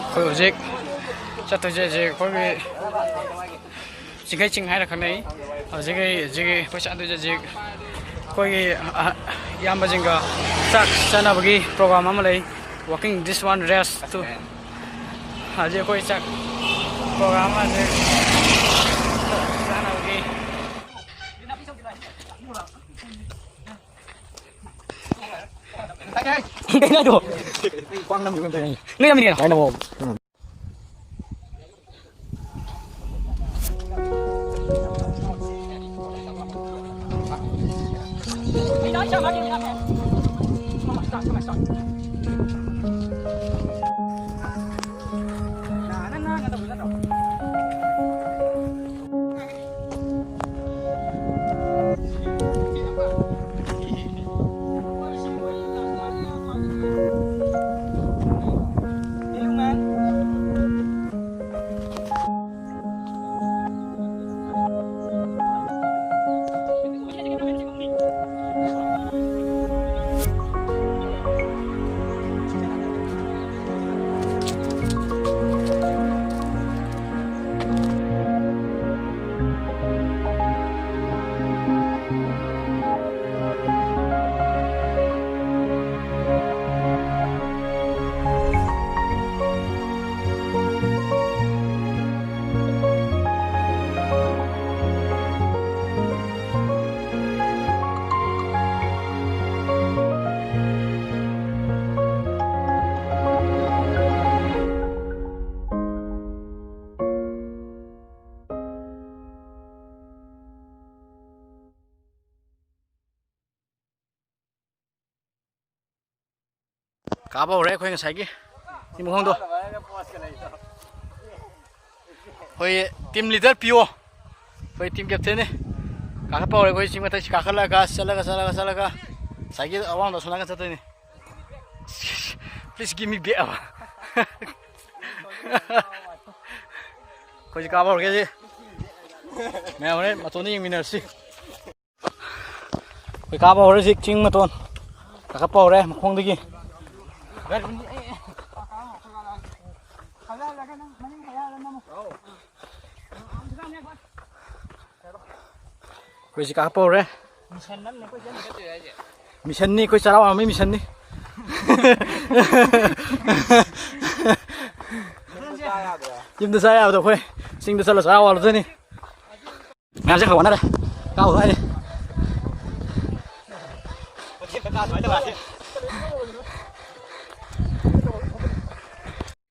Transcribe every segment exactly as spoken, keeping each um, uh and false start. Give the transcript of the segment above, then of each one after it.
ꯑꯩꯈꯣꯏ ꯍꯧꯖꯤꯛ ꯆꯠꯇꯣꯏꯁꯦ ꯍꯧꯖꯤꯛ ꯑꯩꯈꯣꯏꯒꯤ ꯆꯤꯡꯈꯩ ꯆꯤꯡ ꯍꯥꯏꯅ ꯈꯪꯅꯩ꯫ ꯍꯧꯖꯤꯛꯀꯤ ꯍꯧꯖꯤꯛꯀꯤ ꯑꯩꯈꯣꯏ ꯆꯠꯇꯣꯏꯁꯦ ꯍꯧꯖꯤꯛ ꯑꯩꯈꯣꯏꯒꯤ ꯑ-, ꯏꯌꯥꯝꯕꯁꯤꯡꯒ ꯆꯥꯛ ꯆꯥꯅꯕꯒꯤ program ꯑꯃ ꯂꯩ꯫ Walking this one, rest two꯫ ꯍꯧꯖꯤꯛ ꯑꯩꯈꯣꯏ ꯆꯥꯛ program ꯑꯃ ꯍꯧꯖꯤꯛ ꯆꯥꯅꯕꯒꯤ꯫ ꯀꯩꯅꯣ ꯍꯥꯏꯗꯣ? ꯅꯣꯏ ꯌꯥꯝ ꯀꯩꯅꯣ? ꯀꯥꯕ ꯍꯧꯔꯦ ꯑꯩꯈꯣꯏ ꯉꯁꯥꯏꯒꯤ ꯆꯤꯡ ꯃꯈꯣꯡꯗꯣ꯫ ꯑꯩꯈꯣꯏ team leader ꯄꯤꯌꯣ꯫ ꯑꯩꯈꯣꯏ team captainꯅꯤ꯫ ꯀꯥꯈꯠꯄ ꯍꯧꯔꯦ ꯑꯩꯈꯣꯏ ꯆꯤꯡ ꯃꯊꯛꯁꯤ ꯀꯥꯈꯠꯂꯒ ꯆꯠꯂꯒ ꯆꯠꯂꯒ ꯆꯠꯂꯒ ꯉꯁꯥꯏꯒꯤ ꯑꯋꯥꯡꯗ ꯑꯁꯣꯝ ꯅꯥꯀꯟ ꯆꯠꯇꯣꯏꯅꯤ꯫ Please give me back ꯑꯕ꯫ ꯑꯩꯈꯣꯏꯁꯤ ꯀꯥꯕ ꯍꯧꯔꯒꯦ ꯁꯤ꯫ ꯃꯌꯥꯝ ꯍꯣꯔꯦꯟ ꯃꯇꯣꯟꯗ ꯌꯦꯡꯃꯤꯟꯅꯔꯁꯤ꯫ ꯑꯩꯈꯣꯏ ꯀꯥꯕ ꯍꯧꯔꯦ ꯍꯧꯖꯤꯛ ꯆꯤꯡ ꯃꯇꯣꯟ꯫ ꯀꯥꯈꯠꯄ ꯍꯧꯔꯦ ꯃꯈꯣꯡꯗꯒꯤ꯫ ꯑꯩꯈꯣꯏꯁꯤ ꯀꯥꯞꯄ ꯍꯧꯔꯦ꯫ ꯃꯤꯁꯟꯅꯤ ꯑꯩꯈꯣꯏ ꯆꯔꯥ ꯋꯥꯟꯕꯒꯤ ꯃꯤꯁꯟꯅꯤ꯫ ꯌꯨꯝꯗ ꯆꯥ ꯌꯥꯕꯗꯣ ꯑꯩꯈꯣꯏ ꯆꯤꯡꯗ ꯆꯠꯂ ꯆꯔꯥ ꯋꯥꯜꯂꯨꯗꯣꯏꯅꯤ꯫ ꯃꯌꯥꯝꯁꯦ ꯈꯔ ꯋꯥꯅꯔꯦ꯫ ꯀꯥꯎ ꯍꯥꯏꯅꯤ꯫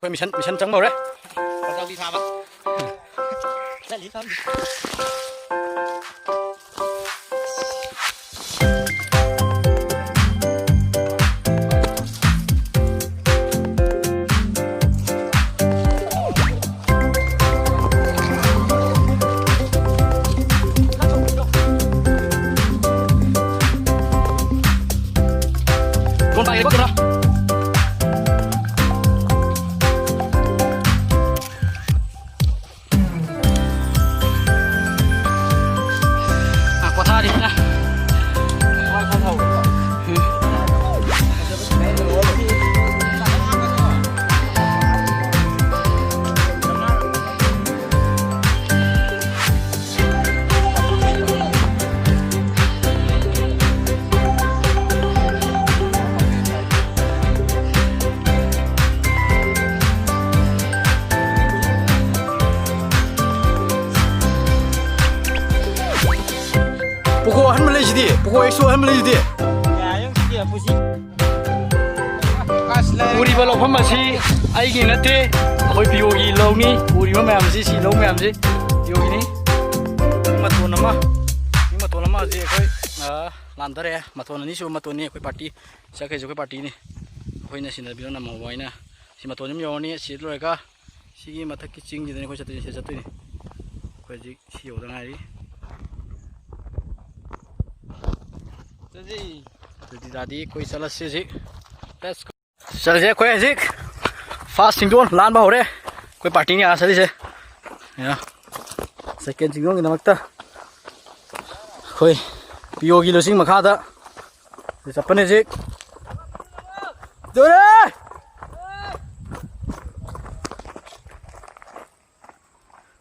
ꯑꯩꯈꯣꯏ ꯃꯤꯁꯟ, ꯃꯤꯁꯟ ꯆꯪꯕ ꯍꯧꯔꯦ꯫ ꯆꯠꯂꯤ ꯈꯪꯗꯦ꯫ ꯄꯣꯀꯣ ꯑꯍꯟꯕ ꯂꯩꯁꯤꯗꯤ, ꯄꯣꯀꯣ ꯑꯦꯛꯁ ꯇꯨ ꯑꯍꯟꯕ ꯂꯩꯁꯤꯗꯤ꯫ ꯎꯔꯤꯕ ꯂꯧꯐꯝ ꯑꯁꯤ ꯑꯩꯒꯤ ꯅꯠꯇꯦ, ꯑꯩꯈꯣꯏ ꯄꯤꯌꯣꯒꯤ ꯂꯧꯅꯤ꯫ ꯎꯔꯤꯕ ꯃꯌꯥꯝꯁꯤ, ꯁꯤ ꯂꯧ ꯃꯌꯥꯝꯁꯤ ꯄꯤꯌꯣꯒꯤꯅꯤ꯫ ꯃꯇꯣꯟ ꯑꯃ, ꯃꯇꯣꯟ ꯑꯃ ꯍꯧꯖꯤꯛ ꯑꯩꯈꯣꯏ, ꯑ, ꯂꯥꯟꯗꯔꯦ꯫ ꯃꯇꯣꯟ ꯑꯅꯤꯁꯨꯕ ꯃꯇꯣꯟꯅꯤ꯫ ꯑꯩꯈꯣꯏ ꯄꯥꯔꯇꯤ ꯆꯠꯈ꯭ꯔꯤꯁꯦ ꯑꯩꯈꯣꯏ ꯄꯥꯔꯇꯤꯅꯤ꯫ ꯑꯩꯈꯣꯏꯅ ꯁꯤꯟꯅꯕꯤꯔꯣ ꯅꯝꯍꯧꯕ ꯍꯥꯏꯅ꯫ ꯁꯤ ꯃꯇꯣꯟ ꯑꯃ ꯌꯧꯔꯅꯤ꯫ ꯁꯤ ꯂꯣꯏꯔꯒ ꯁꯤꯒꯤ ꯃꯊꯛꯀꯤ ꯆꯤꯡꯁꯤꯗꯅꯤ ꯑꯩꯈꯣꯏ ꯆꯠꯇꯣꯏꯅꯤ, ꯁꯤꯗ ꯆꯠꯇꯣꯏꯅꯤ꯫ ꯑꯩꯈꯣꯏ ꯍꯧꯖꯤꯛ ꯁꯤ ꯌꯧꯗ ꯉꯥꯏꯔꯤ꯫ ꯑꯗꯨꯗꯤ ꯇꯥꯗꯤ ꯑꯩꯈꯣꯏ ꯆꯠꯂꯁꯤ ꯍꯧꯖꯤꯛ꯫ Let's go꯫ ꯆꯠꯂꯁꯦ ꯑꯩꯈꯣꯏ ꯍꯧꯖꯤꯛ꯫ ꯐꯥꯔꯁ ꯆꯤꯡꯗꯣꯟ ꯂꯥꯟꯕ ꯍꯧꯔꯦ꯫ ꯑꯩꯈꯣꯏ ꯄꯥꯔꯇꯤꯅꯤ ꯑꯥ ꯆꯠꯂꯤꯁꯦ꯫ ꯌꯥ꯫ ꯁꯦꯀꯦꯟ ꯆꯤꯡꯗꯣꯟꯒꯤꯗꯃꯛꯇ ꯑꯩꯈꯣꯏ ꯄꯤꯌꯣꯒꯤ ꯂꯨꯆꯤꯡ ꯃꯈꯥꯗ ꯆꯠꯄꯅꯦ ꯍꯧꯖꯤꯛ꯫ ꯌꯧꯔꯦ!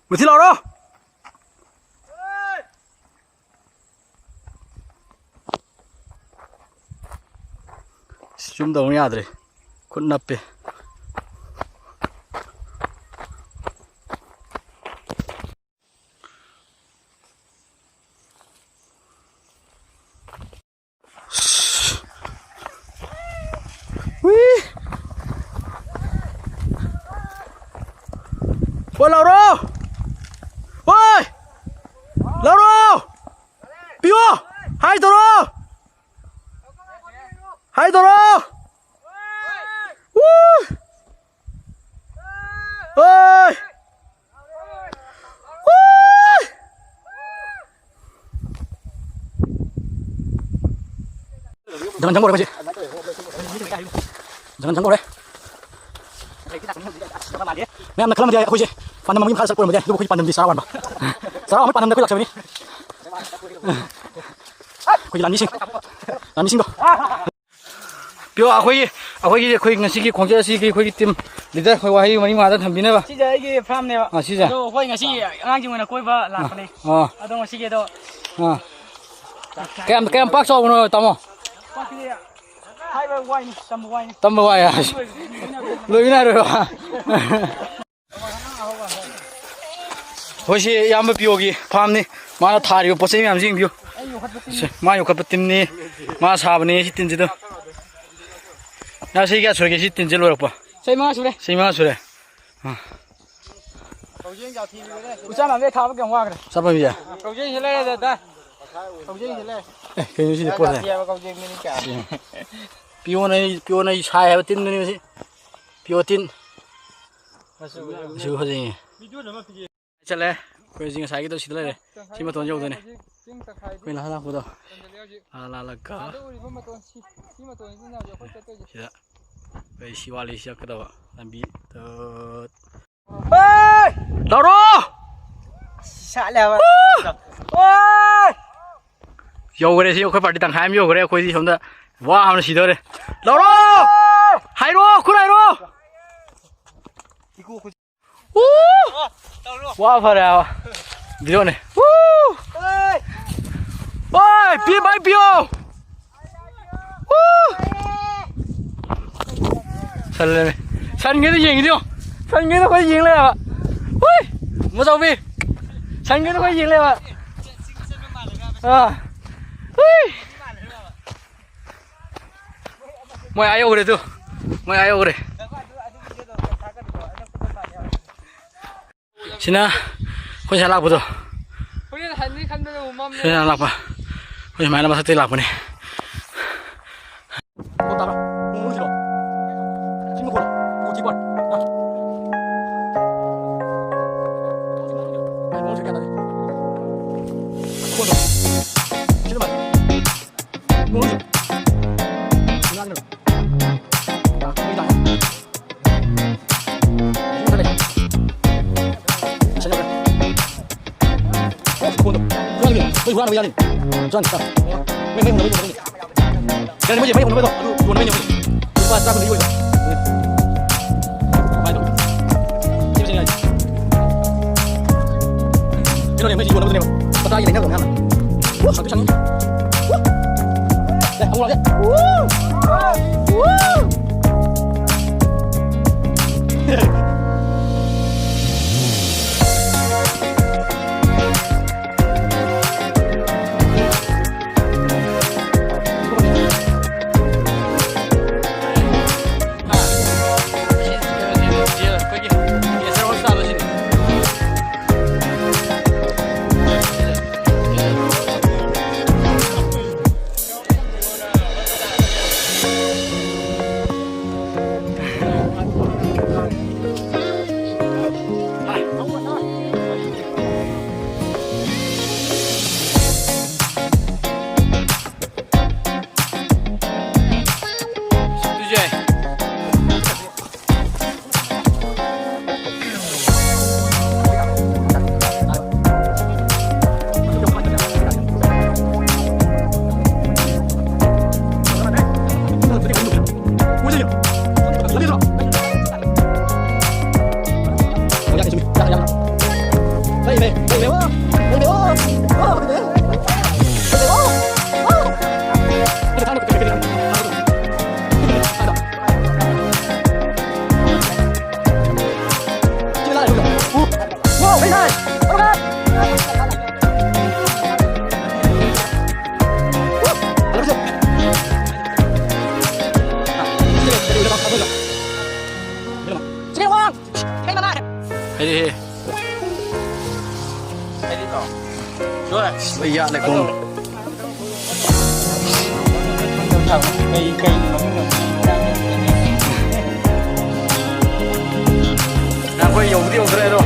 ꯃꯨꯊꯤ ꯂꯥꯎꯔꯣ! ꯇꯧꯕ ꯌꯥꯗ꯭ꯔꯦ꯫ ꯈꯨꯠ ꯅꯞꯄꯦ꯫ ꯎꯏ꯫ ꯑꯣ, ꯂꯧꯔꯣ꯫ ꯑꯣꯏ꯫ ꯂꯧꯔꯣ꯫ ꯄꯤꯌꯣ꯫ ꯍꯥꯏ ꯇꯧꯔꯣ꯫ ꯍꯥꯏ ꯇꯧꯔꯣ꯫ ꯎ꯫ ꯑꯣꯏ꯫ ꯎ꯫ ꯖꯪꯒꯜ ꯆꯪꯕ ꯍꯧꯔꯦ ꯑꯩꯈꯣꯏꯁꯦ꯫ ꯖꯪꯒꯜ ꯆꯪꯕ ꯍꯧꯔꯦ꯫ ꯃꯌꯥꯝꯅ ꯈꯜꯂꯝꯕꯗꯤ ꯑꯩꯈꯣꯏꯁꯦ ꯄꯥꯟꯗꯝ ꯑꯃꯒꯤ ꯃꯈꯥꯗ ꯆꯠꯄ ꯑꯣꯏꯔꯝꯕꯗꯤ, ꯑꯗꯨꯕꯨ ꯑꯩꯈꯣꯏꯒꯤ ꯄꯥꯟꯗꯝꯗꯤ ꯆꯔꯥ ꯋꯥꯟꯕ꯫ ꯆꯔꯥ ꯋꯥꯟꯕꯒꯤ ꯄꯥꯟꯗꯝꯗ ꯑꯩꯈꯣꯏ ꯂꯥꯛꯆꯕꯅꯤ꯫ ꯑꯩꯈꯣꯏꯒꯤ ꯂꯥꯟꯃꯤꯁꯤꯡ, ꯂꯥꯟꯃꯤꯁꯤꯡꯗꯣ꯫ ꯄꯤꯌꯣ, ꯑꯩꯈꯣꯏꯒꯤ, ꯑꯩꯈꯣꯏꯒꯤ, ꯑꯩꯈꯣꯏ ꯉꯁꯤꯒꯤ ꯈꯣꯡꯆꯠ ꯑꯁꯤꯒꯤ ꯑꯩꯈꯣꯏꯒꯤ ꯇꯤꯝ ꯂꯤꯗꯔ, ꯑꯩꯈꯣꯏ ꯋꯥꯍꯩ ꯃꯔꯤ ꯃꯉꯥꯗ ꯊꯝꯕꯤꯅꯕ꯫ ꯁꯤꯁꯦ ꯑꯩꯒꯤ ꯐꯥꯔꯝꯅꯦꯕ꯫ ꯑꯥ, ꯁꯤꯁꯦ꯫ ꯑꯗꯣ ꯑꯩꯈꯣꯏ ꯉꯁꯤ ꯑꯉꯥꯡꯁꯤꯡ ꯑꯣꯏꯅ ꯀꯣꯏꯕ ꯂꯥꯛꯄꯅꯦ꯫ ꯑꯥ꯫ ꯑꯗꯣ ꯉꯁꯤꯒꯤ ꯑꯗꯣ ꯑꯥ꯫ ꯀꯌꯥꯝ, ꯀꯌꯥꯝ ꯄꯥꯛ ꯆꯥꯎꯕꯅꯣ, ꯇꯥꯃꯣ? ꯄꯥꯛꯁꯤꯗꯤ ꯍꯥꯏꯕ ꯋꯥꯏꯅꯤ, ꯇꯝꯕ ꯋꯥꯏꯅꯤ꯫ ꯇꯝꯕ ꯋꯥꯏ ꯍꯥꯏꯁꯤ꯫ ꯂꯣꯏꯕꯤꯅꯔꯣꯏꯕ꯫ ꯑꯩꯈꯣꯏ ꯁꯤ ꯏꯌꯥꯝꯕ ꯄꯤꯌꯣꯒꯤ ꯐꯥꯔꯝꯅꯤ꯫ ꯃꯥꯅ ꯊꯥꯔꯤꯕ ꯄꯣꯠ ꯆꯩ ꯃꯌꯥꯝꯁꯤ ꯌꯦꯡꯕꯤꯌꯨ꯫ ꯁꯦ, ꯃꯥ ꯌꯣꯛꯈꯠꯄ ꯇꯤꯟꯅꯤ꯫ ꯃꯥ ꯁꯥꯕꯅꯤ ꯁꯤ ꯇꯤꯟꯁꯤꯗ꯫ ꯉꯁꯤ ꯀꯌꯥ ꯁꯨꯔꯒꯦ ꯁꯤ ꯇꯤꯟꯁꯦ ꯂꯣꯏꯔꯛꯄ? ꯆꯍꯤ ꯃꯉꯥ ꯁꯨꯔꯦ꯫ ꯆꯍꯤ ꯃꯉꯥ ꯁꯨꯔꯦ꯫ ꯑꯥ꯫ ꯎꯆꯥꯟ ꯅꯥꯝꯗꯩ ꯊꯥꯕ ꯀꯌꯥꯝ ꯋꯥꯈ꯭ꯔꯦ? ꯆꯠꯄ ꯃꯤꯁꯦ? ꯀꯧꯖꯦꯡꯁꯤ ꯂꯩꯔꯦ ꯗꯥꯗꯥ꯫ ꯀꯧꯖꯦꯡꯁꯤ ꯂꯩꯔꯦ꯫ ꯑꯦ, ꯀꯩꯅꯣ ꯁꯤꯗꯤ ꯄꯣꯠꯁꯦ? ꯀꯥꯇꯤ ꯍꯥꯏꯕ ꯀꯧꯖꯦꯡꯗꯨꯅꯤ ꯀꯌꯥ? ꯁꯤ꯫ ꯄꯤꯌꯣꯅ ꯑꯩ, ꯄꯤꯌꯣꯅ ꯑꯩ ꯁꯥꯏ ꯍꯥꯏꯕ ꯇꯤꯟꯗꯨꯅꯤ ꯃꯁꯤ꯫ ꯄꯤꯌꯣ ꯇꯤꯟ꯫ ꯃꯆꯨ ꯐꯖꯕ꯫ ꯃꯆꯨ ꯐꯖꯩꯌꯦ꯫ ꯆꯠꯂꯦ꯫ ꯑꯩꯈꯣꯏ ꯍꯧꯖꯤꯛ ꯉꯁꯥꯏꯒꯤꯗꯣ ꯁꯤꯗ ꯂꯩꯔꯦ꯫ ꯁꯤ ꯃꯇꯣꯟ ꯌꯧꯗꯣꯏꯅꯦ꯫ ꯍꯧꯖꯤꯛ ꯆꯤꯡ ꯇꯪꯈꯥꯏꯗꯤ ꯑꯩꯈꯣꯏ ꯂꯥꯟ ꯂꯥꯛꯄꯗꯣ꯫ ꯆꯟꯁꯤꯜꯂꯦ ꯍꯧꯖꯤꯛ꯫ ꯂꯥꯟ ꯂꯥꯜꯂꯒ꯫ ꯑꯗꯨ ꯎꯔꯤꯕ ꯃꯇꯣꯟ ꯁꯤ, ꯁꯤ ꯃꯇꯣꯟꯁꯤꯅ ꯍꯧꯖꯤꯛ ꯑꯩꯈꯣꯏ ꯆꯠꯇꯣꯏꯁꯦ꯫ ꯁꯤꯗ ꯑꯩꯈꯣꯏ ꯁꯤ ꯋꯥꯠꯂꯤ, ꯁꯤ ꯆꯠꯀꯗꯕ ꯂꯝꯕꯤ꯫ ꯇꯠ꯫ ꯂꯧꯔꯣ! ꯁꯥꯠꯂꯦ ꯍꯥꯏꯕ꯫ ꯌꯧꯈ꯭ꯔꯦ, ꯁꯤ ꯑꯩꯈꯣꯏ ꯄꯥꯔꯇꯤ ꯇꯪꯈꯥꯏ ꯑꯃ ꯌꯧꯈ꯭ꯔꯦ꯫ ꯑꯩꯈꯣꯏꯗꯤ ꯁꯣꯝꯗ ꯋꯥꯕꯅ ꯁꯤꯗꯧꯔꯦ꯫ ꯂꯧꯔꯣ! ꯍꯥꯏꯔꯣ, ꯈꯨꯠ ꯍꯥꯏꯔꯣ! ꯎ! ꯋꯥ ꯐꯔꯦ ꯍꯥꯏꯕ꯫ ꯚꯤꯗꯤꯑꯣꯅꯦ꯫ ꯎ! ꯑꯣꯏ, ꯄꯤ, ꯚꯥꯏ, ꯄꯤꯌꯣ! ꯎ! ꯆꯠꯂꯦ꯫ ꯁꯟꯒꯤꯗꯣ ꯌꯦꯡꯉꯤꯗꯣ ꯌꯦꯡꯉꯣ꯫ ꯁꯟꯒꯤꯗꯣ ꯑꯩꯈꯣꯏ ꯌꯦꯡ ꯂꯩꯕ꯫ ꯍꯨꯏ! ꯃꯆꯧꯕꯤ! ꯁꯟꯒꯤꯗꯣ ꯑꯩꯈꯣꯏ ꯌꯦꯡ ꯂꯩꯕ꯫ ꯑꯥ꯫ ꯍꯨꯏ! ꯃꯣꯏ ꯑꯥ ꯌꯧꯈ꯭ꯔꯦ ꯑꯗꯨ꯫ ꯃꯣꯏ ꯑꯥ ꯌꯧꯈ꯭ꯔꯦ꯫ ꯁꯤꯅ ꯑꯩꯈꯣꯏ ꯁꯥꯏ ꯂꯥꯛꯄꯗꯣ꯫ ꯍꯣꯔꯦꯟ ꯍꯟꯅꯤ ꯈꯟꯕꯗ ꯑꯃꯨꯛ ꯃꯝꯃꯦ꯫ ꯁꯤꯅ ꯂꯥꯛꯄ꯫ ꯑꯩꯈꯣꯏ ꯁꯨꯃꯥꯏꯅ ꯃꯊꯛꯇꯩ ꯂꯥꯛꯄꯅꯦ꯫ ꯃꯈꯣꯟ ꯇꯥꯕ꯭ꯔꯥ? ꯃꯣꯏ ꯃꯣꯏꯁꯤꯔꯣ? ꯁꯤ ꯃꯈꯣꯟ꯫ ꯃꯈꯣꯟ ꯊꯤ ꯄꯥꯏ꯫ ꯑꯥ꯫ ꯑꯩ ꯃꯣꯏꯁꯤ ꯒ꯭ꯌꯥꯟ ꯇꯥꯗꯦ꯫ ꯃꯈꯣꯟꯗꯣ꯫ ꯁꯤ ꯑꯗꯨꯃꯥꯏꯅ꯫ ꯃꯣꯏꯁꯤ꯫ ꯉꯥꯡꯅꯕ꯫ ꯇꯥ-, ꯃꯣꯏ ꯇꯥꯏ꯫ ꯌꯥꯅꯤ, ꯃꯣꯏ ꯍꯨꯔꯥꯟꯕ ꯌꯥꯅꯤ꯫ ꯌꯥꯅꯤ, ꯃꯣꯏ ꯃꯩ ꯍꯨꯟꯅꯕꯩꯗꯣ, ꯑꯗꯨ ꯌꯣꯟꯕꯩꯅꯦ ꯃꯣꯏ꯫ ꯂꯨꯄꯥ ꯇꯔꯥ ꯀꯨꯟꯗ ꯌꯣꯜꯂꯤꯕ꯫ ꯀꯃꯥꯏꯅ ꯇꯧꯕ? ꯁꯤꯕꯁꯤꯅꯦ ꯍꯥꯏꯁꯦ꯫ ꯀꯩꯅꯣꯅꯦ, ꯃꯩꯁꯤ ꯌꯣꯟꯅꯕꯗꯨꯅꯦꯕ꯫ ꯂꯨꯄꯥ ꯇꯔꯥꯒꯤ ꯂꯩꯅꯕꯗꯣ ꯃꯌꯥꯝꯅ꯫ ꯎ, ꯁꯪꯇ꯭ꯔꯤꯛ ꯁꯪꯉꯤ꯫ ꯎ꯫ ꯂꯥꯛꯑꯦ, ꯑꯃꯨꯛ ꯂꯥꯛꯑꯦ꯫ ꯎ꯫ ꯎ꯫ ꯍꯩ, ꯍꯩ꯫ ꯂꯣꯏ ꯌꯥꯠꯂꯦ ꯈꯣꯡ꯫ ꯀꯩ, ꯀꯩ ꯃꯃꯤꯡꯅꯣ? ꯉꯥꯏꯈꯣ, ꯌꯧꯕꯗꯤ ꯌꯧꯗ꯭ꯔꯦ ꯑꯗꯣ꯫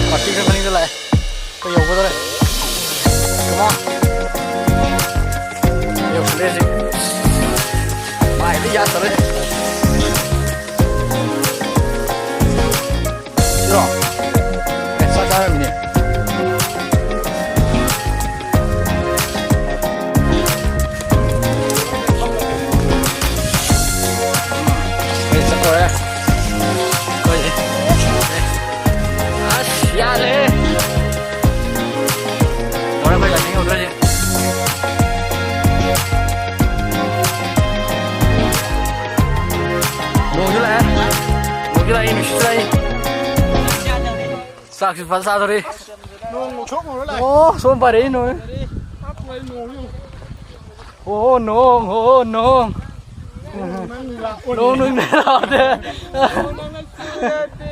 ꯄꯥꯔꯇꯤ ꯈꯔ ꯃꯅꯤꯡꯗ ꯂꯥꯛꯑꯦ꯫ ꯑꯩꯈꯣꯏ ꯌꯧꯒꯗꯧꯔꯦ꯫ Come on꯫ ꯌꯧꯁꯤꯜꯂꯦ ꯍꯧꯖꯤꯛ꯫ ꯃꯥꯏꯗꯤ ꯌꯥꯠꯇꯔꯦ꯫ ꯁꯤꯔꯣ? ꯑꯦ, ꯆꯥꯛ ꯆꯥꯔꯝꯃꯤꯅꯦ꯫ ꯑꯩ ꯆꯠꯈ꯭ꯔꯦ꯫ ꯍꯣꯏ꯫ ꯑꯁ, ꯌꯥꯗ꯭ꯔꯦꯍꯦ꯫ ꯍꯣꯔꯦꯟ ꯑꯩꯈꯣꯏ ꯂꯥꯏꯁꯪ ꯌꯧꯗꯣꯏꯁꯦ꯫ ꯅꯣꯡꯁꯨ ꯂꯥꯛꯑꯦ꯫ ꯅꯣꯡꯁꯨ ꯂꯥꯛꯏ, ꯅꯨꯡꯁꯤꯠꯁꯨ ꯂꯥꯛꯏ꯫ ꯆꯥꯛꯁꯨ ꯐꯖ ꯆꯥꯗꯣꯔꯤ꯫ ꯅꯣꯡ ꯂꯧꯊꯣꯛꯂꯨꯔ ꯂꯥꯛꯑꯦ꯫ ꯑꯣ, ꯁꯣꯝ ꯄꯥꯏꯔꯛꯏ ꯅꯣꯡ꯫ ꯍꯥꯞꯄꯣꯏ ꯅꯣꯡ꯫ ꯑꯣ, ꯅꯣꯡ, ꯑꯣ, ꯅꯣꯡ꯫ ꯅꯣꯡ ꯅꯪ ꯂꯥꯛꯑꯣꯅꯦ꯫ ꯅꯣꯡ ꯅꯪ ꯂꯥꯛꯑꯣꯅꯦ꯫ ꯅꯣꯡ ꯅꯪ ꯆꯨꯔꯗꯤ꯫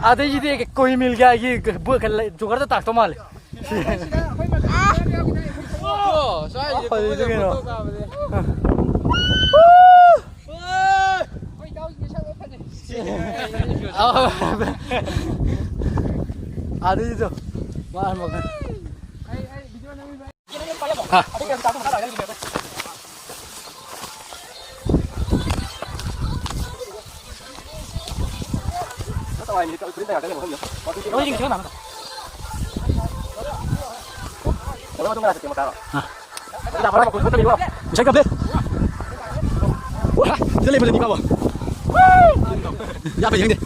ꯑꯗꯩꯁꯤꯗꯤ ꯀꯣꯏ ꯃꯤꯜꯒꯤ ꯖꯣꯒꯔꯗ ꯇꯥꯛꯇꯧ ꯃꯥꯜꯂꯦ꯫ ꯑꯣ, ꯁ꯭ꯋꯥꯏꯁꯤꯗꯤ ꯑꯩꯈꯣꯏꯅ ꯐꯣꯇꯣ ꯀꯥꯞꯄꯗꯤ꯫ ꯑꯗꯨꯏꯗꯣ ꯃꯥ ꯍꯟꯕ ꯈꯪ-, ꯍꯥ꯫ ꯉꯁꯥꯏ ꯀꯞꯄꯦ꯫ ꯋꯥ, ꯁꯤꯗ ꯂꯩꯕ ꯂꯩꯅꯤ ꯀꯥꯕ꯫ ꯌꯥ ꯐꯩ ꯈꯪꯗꯦ꯫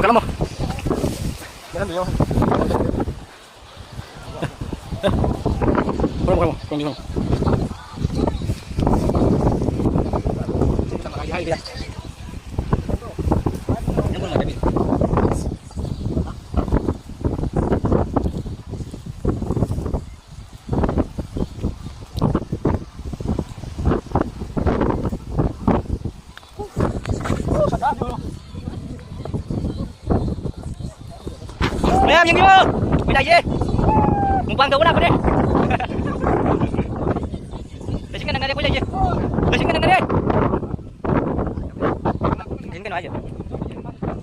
ꯀꯜꯂꯝꯃꯣ꯫ ꯈꯨꯔꯨꯝꯃꯣ, ꯈꯨꯔꯨꯝꯃꯣ, ꯈꯨꯔꯨꯝꯒꯦ, ꯈꯨꯔꯨꯝꯃꯣ꯫ ꯃꯌꯥꯝ ꯌꯦꯡꯕꯤꯌꯨ꯫ ꯑꯩꯈꯣꯏ ꯂꯥꯛꯏꯁꯦ꯫ ꯃꯨꯛꯕꯥꯡ ꯇꯧꯕ ꯂꯥꯛꯄꯅꯦ꯫ ꯂꯩꯁꯤꯟꯒ ꯅꯪꯅꯔꯦ ꯑꯩꯈꯣꯏ ꯂꯩꯁꯦ꯫ ꯂꯩꯁꯤꯟꯒ ꯅꯪꯅꯔꯦ꯫ ꯂꯩꯁꯤꯟ ꯀꯩꯅꯣ ꯍꯥꯏꯁꯦ?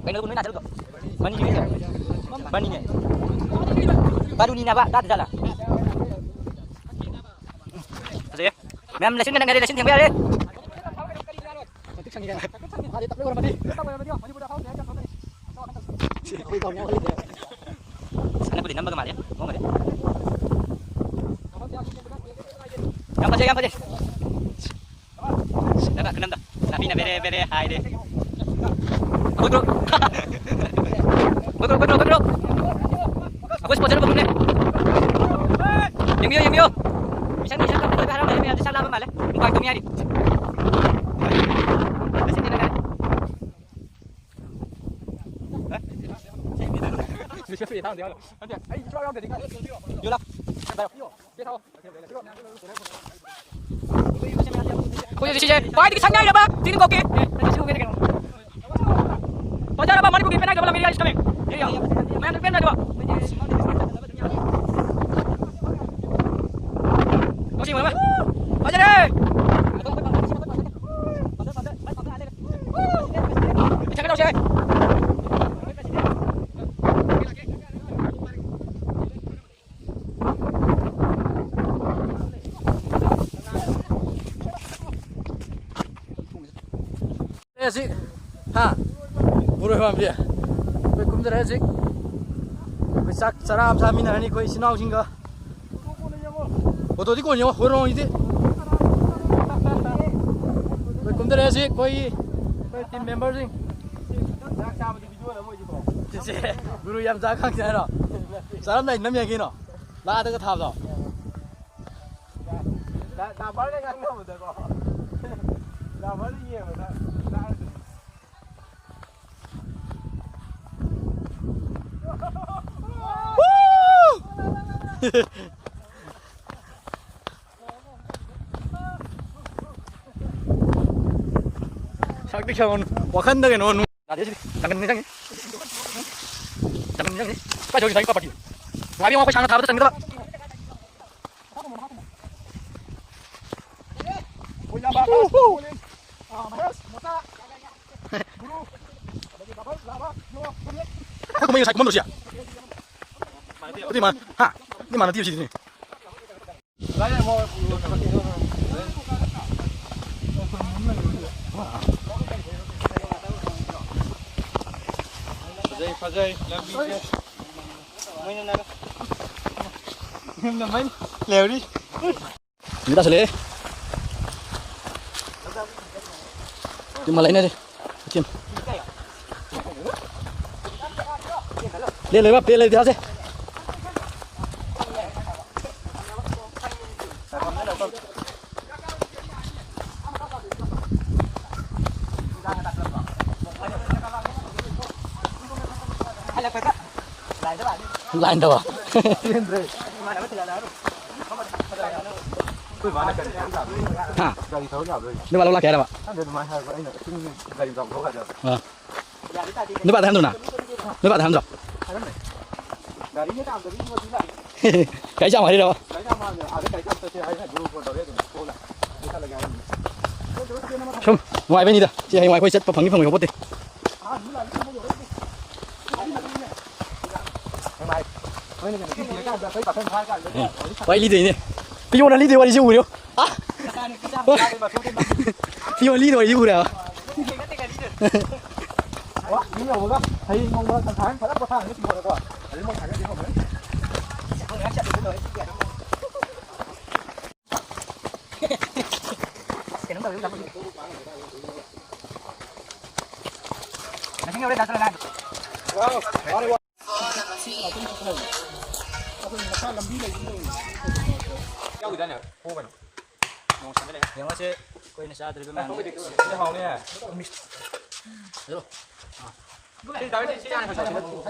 ꯀꯩꯅꯣ ꯅꯣꯏ ꯅꯥꯆꯜꯗꯣ? ꯃꯅꯤꯅꯦ꯫ ꯃꯅꯤꯅꯦ꯫ ꯕꯥꯔꯨꯅꯤꯅꯦꯕ, ꯇꯥꯗ ꯖꯥꯠꯂ? ꯐꯖꯩꯌꯦ꯫ ꯃꯌꯥꯝ ꯂꯩꯁꯤꯟꯒ ꯅꯪꯅꯔꯦ, ꯂꯩꯁꯤꯟ ꯊꯦꯡꯕ ꯌꯥꯔꯦ꯫ ꯁꯥꯟꯅꯄꯣꯠꯇꯤ ꯅꯝꯕꯒ ꯃꯥꯜꯂꯦ, ꯃꯑꯣꯡꯒꯗꯤ꯫ ꯌꯥꯝ ꯐꯖꯩ, ꯌꯥꯝ ꯐꯖꯩ꯫ ꯅꯪ ꯈꯨꯅꯝꯗ ꯅꯥꯄꯤꯅ ꯕꯦꯔꯦ ꯕꯦꯔꯦ ꯍꯥꯏꯔꯦ꯫ ꯈꯨꯗ꯭ꯔꯣ꯫ ꯈꯨꯗ꯭ꯔꯣ, ꯈꯨꯗ꯭ꯔꯣ, ꯈꯨꯗ꯭ꯔꯣ꯫ ꯑꯩꯈꯣꯏ sponsor ꯐꯝꯅꯦ꯫ ꯌꯦꯡꯕꯤꯌꯨ, ꯌꯦꯡꯕꯤꯌꯨ꯫ ꯃꯤꯁꯟ, ꯃꯤꯁꯟ ꯇꯧꯕ ꯂꯣꯏꯕ ꯍꯔꯥꯎꯅꯔꯦ ꯃꯌꯥꯝꯁꯦ, ꯆꯥꯛ ꯂꯥꯝꯕ ꯃꯥꯜꯂꯦ꯫ ꯃꯨꯛꯕꯥꯡ ꯇꯧꯅꯤ ꯍꯥꯏꯔꯤ꯫ ꯃꯁꯤꯡ ꯊꯤꯅ ꯀꯥꯏ꯫ ꯃꯤꯁꯟ ꯊꯤꯅ ꯊꯥꯡꯗꯦ ꯍꯥꯏꯔꯣ? ꯅꯠꯇꯦ, ꯑꯩ ꯁꯨꯡꯌꯥꯎ ꯌꯥꯎꯗ꯭ꯔꯗꯤ ꯀꯥꯏ? ꯌꯣꯂꯥ꯫ ꯄꯥꯏꯌꯣ꯫ ꯑꯩꯈꯣꯏ ꯍꯧꯖꯤꯛ ꯁꯤꯁꯦ ꯈ꯭ꯋꯥꯏꯗꯒꯤ ꯁꯛ ꯉꯥꯏꯔꯕ ꯇꯤꯅꯤꯡꯈꯣꯛꯀꯤ ꯄꯟꯖꯥꯔꯕ ꯃꯅꯤꯄꯨꯔꯒꯤ ꯄꯦꯅꯥꯏꯗꯕ ꯂꯝꯕꯤ ꯌꯥꯏ ꯁꯤꯗꯃꯦ꯫ ꯃꯌꯥꯝꯅ ꯄꯦꯟꯅꯗꯕ꯫ ꯃꯁꯤ ꯌꯦꯡꯉꯣ꯫ ꯐꯖꯔꯦ! ꯏꯊꯪ ꯇꯧꯁꯦ꯫ ꯑꯦ, ꯁꯤ, ꯍꯥ? ꯕꯣꯔꯣꯏ ꯄꯥꯝꯕꯤ꯫ ꯑꯩꯈꯣꯏ ꯀꯨꯝꯊꯔꯦ ꯍꯧꯖꯤꯛ꯫ ꯑꯩꯈꯣꯏ ꯆꯥꯛ ꯆꯔꯥ ꯑꯃ ꯆꯥꯃꯤꯟꯅꯔꯅꯤ ꯑꯩꯈꯣꯏ ꯏꯆꯤꯟ ꯏꯅꯥꯎꯁꯤꯡꯒ꯫ ꯐꯣꯇꯣꯗꯤ ꯀꯣꯟ ꯌꯦꯡꯉꯣ, ꯍꯣꯏꯔꯣꯡꯁꯤꯗꯤ꯫ ꯑꯩꯈꯣꯏ ꯀꯨꯝꯊꯔꯦ ꯍꯧꯖꯤꯛ ꯑꯩꯈꯣꯏꯒꯤ, ꯑꯩꯈꯣꯏ team memberꯁꯤꯡ꯫ ꯆꯤꯆꯦ, ꯒꯨꯔꯨ ꯌꯥꯝ ꯆꯥ ꯈꯪꯗꯦ ꯍꯥꯏꯔꯣ? ꯆꯥꯔꯝꯗꯥꯏ ꯅꯝ ꯌꯥꯏ ꯀꯩꯅꯣ꯫ ꯂꯥꯗꯒ ꯊꯥꯕꯗꯣ꯫ ꯗꯥ-, ꯗꯥꯕꯔꯅ ꯉꯥꯡꯅꯕꯗꯀꯣ꯫ ꯗꯥꯕꯔꯅ ꯌꯦꯡꯕꯗ ꯂꯥꯗ꯫ ꯁꯛꯇꯤ ꯁꯛꯑꯣꯅꯨ꯫ ꯋꯥꯈꯟꯗ ꯀꯩꯅꯣ ꯅꯨꯡ-, ꯌꯥꯗꯦ ꯁꯤꯗꯤ꯫ ꯖꯪꯒꯜꯅꯤ ꯆꯪꯉꯤ꯫ ꯖꯪꯒꯜꯅꯤ ꯆꯪꯉꯤ꯫ ꯀꯥꯏ ꯆꯧꯁꯤ ꯉꯁꯥꯏꯒꯤ ꯄꯥꯄꯥꯇꯤ? ꯉꯥꯏꯕꯤ ꯑꯩꯈꯣꯏ ꯁꯥꯡꯅ ꯊꯥꯕꯗ ꯆꯪꯒꯗꯕ꯫ ꯑꯩꯈꯣꯏ ꯀꯨꯝꯍꯩ ꯉꯁꯥꯏ ꯀꯨꯝꯃꯝꯗ꯭ꯔꯣ ꯁꯤ? ꯑꯗꯨꯗꯤ ꯃꯥ-, ꯍꯥ? ꯑꯗꯨꯗꯤ ꯃꯥꯟꯅꯗꯦ ꯁꯤꯗꯤ꯫ ꯐꯖꯩ, ꯐꯖꯩ ꯂꯝꯕꯤꯁꯦ꯫ ꯌꯨꯝꯗ ꯃꯩ ꯂꯩꯍꯧꯔꯤ꯫ ꯅꯨꯃꯤꯠ ꯇꯥꯁꯜꯂꯛꯑꯦ꯫ ꯌꯨꯝ ꯍꯜꯂꯛꯏꯅꯦ꯫ ꯁꯤ꯫ ꯂꯦ ꯂꯩꯕ, ꯄ꯭ꯂꯦ ꯂꯩꯕꯗꯤ ꯍꯥꯁꯦ꯫ ꯂꯥꯏꯟꯗꯕ꯫ ꯍꯥ? ꯅꯣꯏ ꯕꯥ ꯂꯧ ꯂꯥꯛꯀꯦ ꯍꯥꯏꯔꯕ? ꯑꯥ꯫ ꯅꯣꯏ ꯕꯥꯗ ꯍꯟꯗ꯭ꯔꯣ ꯅꯪ? ꯅꯣꯏ ꯕꯥꯗ ꯍꯟꯗ꯭ꯔꯣ? ꯒꯥꯔꯤ ꯆꯥꯝ ꯍꯥꯏꯔꯤꯔꯕ? ꯁꯨꯝ ꯅꯨꯡꯉꯥꯏꯕꯩꯅꯤꯗ꯫ ꯁꯤ ꯍꯌꯦꯡꯋꯥꯏ ꯑꯩꯈꯣꯏ ꯆꯠꯄ ꯐꯪꯅꯤ ꯐꯪꯉꯣꯏ ꯈꯪꯄꯣꯠꯇꯦ꯫ ꯎꯝ꯫ ꯋꯥꯔꯤ ꯂꯤꯗꯣꯏꯅꯦ꯫ ꯄꯤꯌꯣꯅ ꯂꯤꯗꯣꯏ ꯋꯥꯔꯤꯁꯦ ꯎꯔꯦ꯫ ꯑꯥ! ꯄꯤꯌꯣꯅ ꯂꯤꯗꯣꯏ ꯋꯥꯔꯤꯁꯦ ꯎꯔꯦ ꯍꯥꯏꯕ꯫ ꯍꯌꯦꯡ ꯅꯣꯡꯃ ꯇꯪꯈꯥꯏ ꯑꯃ ꯐꯖꯅ ꯄꯣꯊꯥꯔꯒ ꯇꯨꯝꯃꯣꯗꯀꯣ꯫ ꯑꯗꯨ ꯃꯣꯏ ꯍꯥꯏꯅꯗꯤ ꯍꯧꯔꯦ꯫ ꯀꯩꯅꯣꯝ ꯇꯧꯔꯦ꯫ ꯌꯥꯎꯈꯤꯗꯥꯏꯅꯦ? ꯍꯣ ꯀꯩꯅꯣ? ꯅꯣꯡ ꯁꯥꯟꯅ ꯂꯩ꯫ ꯌꯦꯡꯉꯁꯦ, ꯑꯩꯈꯣꯏꯅ ꯆꯥꯗ꯭ꯔꯤꯕ ꯃꯌꯥꯝꯁꯦ꯫ ꯁꯤꯗꯤ ꯍꯥꯎꯅꯤꯍꯦ꯫ ꯁꯤ ꯇꯧꯔꯤꯁꯤ, ꯁꯤ ꯍꯥꯟꯅ ꯀꯩꯗꯧꯁꯦ?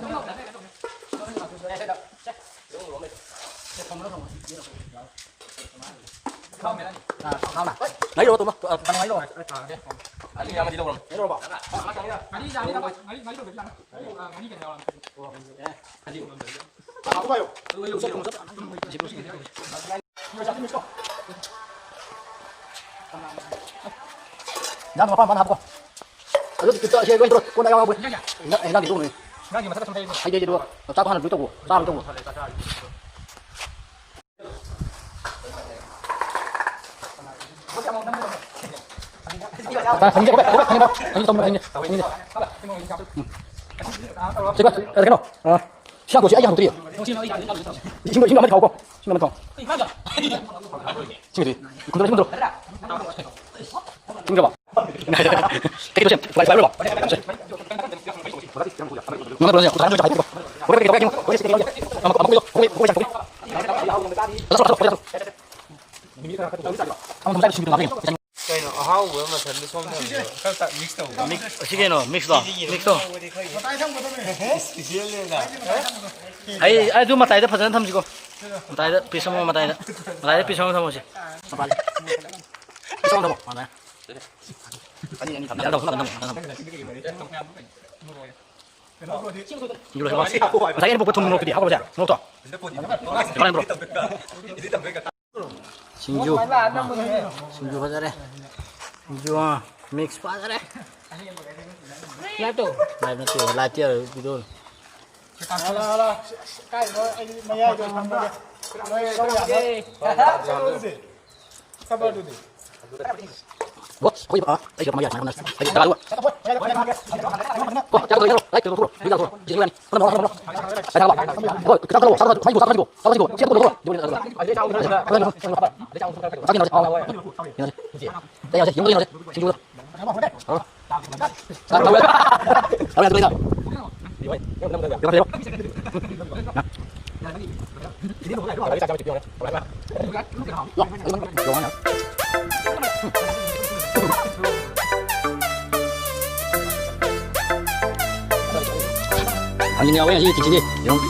ꯉꯥꯔꯤ ꯂꯧꯔꯣ, ꯇꯣꯝꯕ꯫ ꯑ, ꯀꯩꯅꯣ, ꯉꯥꯔꯤ ꯂꯧꯔꯣ꯫ ꯑꯅꯤ ꯑꯃꯗꯤ ꯂꯧꯔꯝꯃꯦ꯫ ꯉꯥꯔꯤ ꯂꯧꯔꯕꯣ? ꯉꯥꯔꯤ, ꯉꯥꯔꯤ, ꯉꯥꯔꯤ ꯂꯧꯗ꯭ꯔꯗꯤ ꯌꯥꯔꯣꯏ꯫ ꯉꯥꯔꯤ ꯀꯩꯅꯣ ꯌꯥꯎꯔꯝꯃꯦ꯫ ꯏꯟꯖꯥꯡꯗꯣ ꯃꯄꯥꯟ ꯃꯄꯥꯟ ꯍꯥꯞꯄꯨꯀꯣ꯫ ꯑꯗꯨ ꯈꯤꯇ ꯑꯁꯤ ꯂꯣꯏ ꯇꯧꯔꯣ꯫ ꯀꯣꯟꯗ ꯌꯥꯎꯕ꯫ ꯏꯟꯖꯥꯡ, ꯏꯟꯖꯥꯡꯗꯤ ꯂꯣꯏ꯫ ꯏꯟꯖꯥꯡꯒꯤ ꯃꯊꯛꯇ ꯁꯨꯝ ꯍꯩ꯫ ꯍꯩ, ꯍꯩ, ꯍꯩ, ꯑꯗꯨꯒ ꯆꯥꯛꯇꯣ ꯍꯥꯟꯅ ꯂꯣꯏ ꯇꯧꯋꯣ꯫ ꯆꯥ ꯂꯣꯏ ꯇꯧꯋꯣ꯫ ꯁꯤ ꯀꯩꯅꯣ? ꯑ, ꯁꯤ ꯍꯥꯡꯗꯣꯛꯑꯣ, ꯁꯤ ꯑꯩ ꯍꯥꯡꯗꯣꯛꯇ꯭ꯔꯤꯌꯦ꯫ ꯏꯁꯤꯡꯗꯣ, ꯏꯁꯤꯡꯗꯣ ꯑꯃꯗꯤ ꯊꯥꯎꯀꯣ꯫ ꯏꯁꯤꯡ ꯑꯃꯗꯤ ꯊꯥꯎ꯫ ꯏꯁꯤꯡꯗꯤ, ꯏꯁꯤꯡꯗꯣ, ꯏꯁꯤꯡꯗꯣ꯫ ꯏꯁꯤꯡꯗ꯭ꯔꯕ? ꯀꯩ ꯇꯧꯁꯦ? ꯐ꯭ꯂꯥꯏ ꯐ꯭ꯂꯥꯏ ꯑꯣꯏꯔꯕ? ꯁꯦ꯫ ꯉꯝꯃꯛꯇ꯭ꯔꯣ, ꯁꯦ? ꯉꯁꯥꯏ ꯅꯣꯏ ꯆꯥꯛ ꯍꯥꯏꯕꯤꯔꯣ꯫ ꯍꯣꯔꯦꯟ ꯀꯩ ꯇꯧꯒꯦ? ꯍꯣꯔꯦꯟ ꯁꯤ ꯀꯩ ꯇꯧꯒꯦ? ꯑꯃꯨꯛ, ꯑꯃꯨꯛ ꯀꯨꯏꯗꯣ, ꯀꯨꯏꯗꯣ, ꯀꯨꯏꯗꯣ, ꯀꯨꯏꯗꯣ꯫ ꯂꯥꯛꯁꯜꯂꯣ, ꯂꯥꯛꯁꯜꯂꯣ, ꯂꯥꯛꯁꯜꯂꯣ꯫ ꯀꯩꯅꯣ, ꯑꯍꯥꯎꯕ ꯃꯊꯦꯜꯗꯤ ꯁꯣꯝꯗ ꯍꯪꯕꯤꯌꯣ꯫ ꯈꯔ ꯇ-, ꯃꯤꯛꯁ ꯇꯧꯕ꯫ ꯃꯤꯛꯁ, ꯑꯁꯤ ꯀꯩꯅꯣ, ꯃꯤꯛꯁꯂꯣ? ꯃꯤꯛꯁꯇꯣ? ꯏꯁꯄꯤꯁꯦꯜꯅꯦꯗ꯫ ꯑꯩ, ꯑꯩ ꯑꯗꯨ ꯃꯇꯥꯏꯗ ꯐꯖꯅ ꯊꯝꯁꯤꯀꯣ꯫ ꯃꯇꯥꯏꯗ ꯄꯤꯁ ꯑꯃ ꯃꯇꯥꯏꯗ꯫ ꯃꯇꯥꯏꯗ ꯄꯤꯁ ꯑꯃ ꯊꯝꯃꯣꯁꯦ꯫ ꯄꯤꯁ ꯑꯃ ꯊꯝꯃꯣ, ꯃꯇꯥꯏꯗ꯫ ꯑꯅꯤ, ꯑꯅꯤ ꯊꯝꯃꯣ꯫ ꯊꯝꯃꯣ, ꯊꯝꯃꯣ, ꯊꯝꯃꯣ꯫ ꯉꯁꯥꯏꯒꯤ ꯑꯩꯅ ꯄꯣꯛꯄ ꯊꯨꯝ ꯃꯣꯔꯣꯛꯇꯨꯗꯤ ꯍꯥꯞꯈ꯭ꯔꯕꯁꯦ? ꯃꯣꯔꯣꯛꯇꯣ? ꯀꯃꯥꯏꯅ ꯃꯣꯔꯣꯛ? ꯁꯤꯡꯖꯨ꯫ ꯁꯤꯡꯖꯨ ꯐꯖꯔꯦ꯫ ꯁꯤꯡꯖꯨ, ꯑ, ꯃꯤꯛꯁ ꯐꯖꯔꯦ꯫ ꯂꯥꯏꯚ ꯅꯠꯇꯦ, ꯂꯥꯏꯚꯇꯤ ꯌꯥꯔꯣꯏ, ꯚꯤꯗꯤꯑꯣꯅꯤ꯫ ꯀꯥꯏꯗꯅꯣ ꯑꯩ ꯃꯌꯥꯏꯗ ꯊꯝꯃꯒꯦ꯫ ꯅꯣꯏ ꯂꯧ ꯌꯥꯅꯕ꯫ ꯀꯩꯅꯣꯗꯨꯗꯤ? ꯈꯕꯔꯗꯨꯗꯤ? ꯕꯣꯁ, ꯑꯩꯈꯣꯏ, ꯑ, ꯑꯩꯁꯨ ꯃꯌꯥꯏ ꯁꯨꯃꯥꯏꯅ ꯍꯣꯠꯅꯔꯁꯤ꯫ ꯑꯩ ꯇꯔꯥ ꯑꯗꯨꯒ꯫ ꯀꯣ, ꯆꯥꯛ ꯊꯣꯡꯉꯦ, ꯂꯥꯏꯠ ꯀꯩꯅꯣ ꯊꯣꯛꯈ꯭ꯔꯣ, ꯃꯩ ꯂꯥꯛꯈ꯭ꯔꯣ꯫ ꯁꯤꯗ ꯂꯩꯔꯅꯤ꯫ ꯍꯣꯏ, ꯆꯥꯛ ꯊꯥꯡꯒꯠꯂꯣ, ꯆꯥꯛ ꯊꯥꯡꯒꯠꯂꯣ, ꯆꯥꯛ ꯊꯥꯡꯒꯠꯂꯣ꯫ ꯁꯤ ꯊꯣꯛꯈ꯭ꯔꯣ, ꯊꯣꯛꯈ꯭ꯔꯣ꯫ ꯁꯤ ꯊꯣꯛꯈ꯭ꯔꯣ꯫ ꯆꯥꯛ ꯌꯦꯟꯅꯔꯁꯦ꯫ ꯌꯦꯡꯉꯁꯦ, ꯌꯦꯡꯉꯁꯦ, ꯌꯦꯡꯉꯁꯦ꯫ ꯁꯤꯡꯖꯨꯗꯣ꯫ ꯑ꯫ ꯆꯥꯛ ꯊꯥꯡꯒꯠꯂꯣ꯫ ꯊꯥꯡꯒꯠꯂꯣ, ꯊꯥꯡꯒꯠꯂꯣ꯫ ꯊꯥꯡꯖꯤꯡ ꯌꯥꯎꯋꯦ ꯉꯁꯤ ꯇꯤꯛꯁꯤꯗꯤ꯫ ꯌꯦꯔꯨꯝ꯫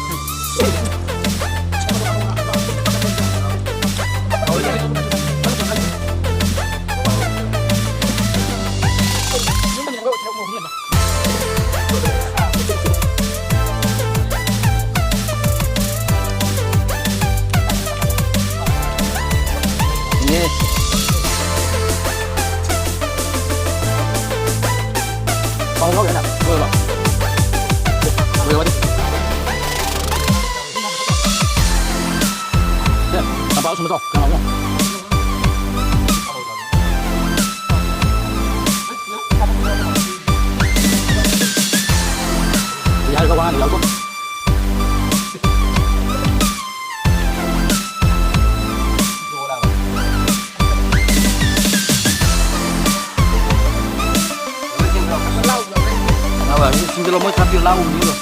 ꯁꯤꯡꯗ ꯂꯧ ꯃꯣꯏ ꯈꯔ ꯄꯤꯔ ꯂꯥꯛꯎꯕꯅꯤꯗꯣ꯫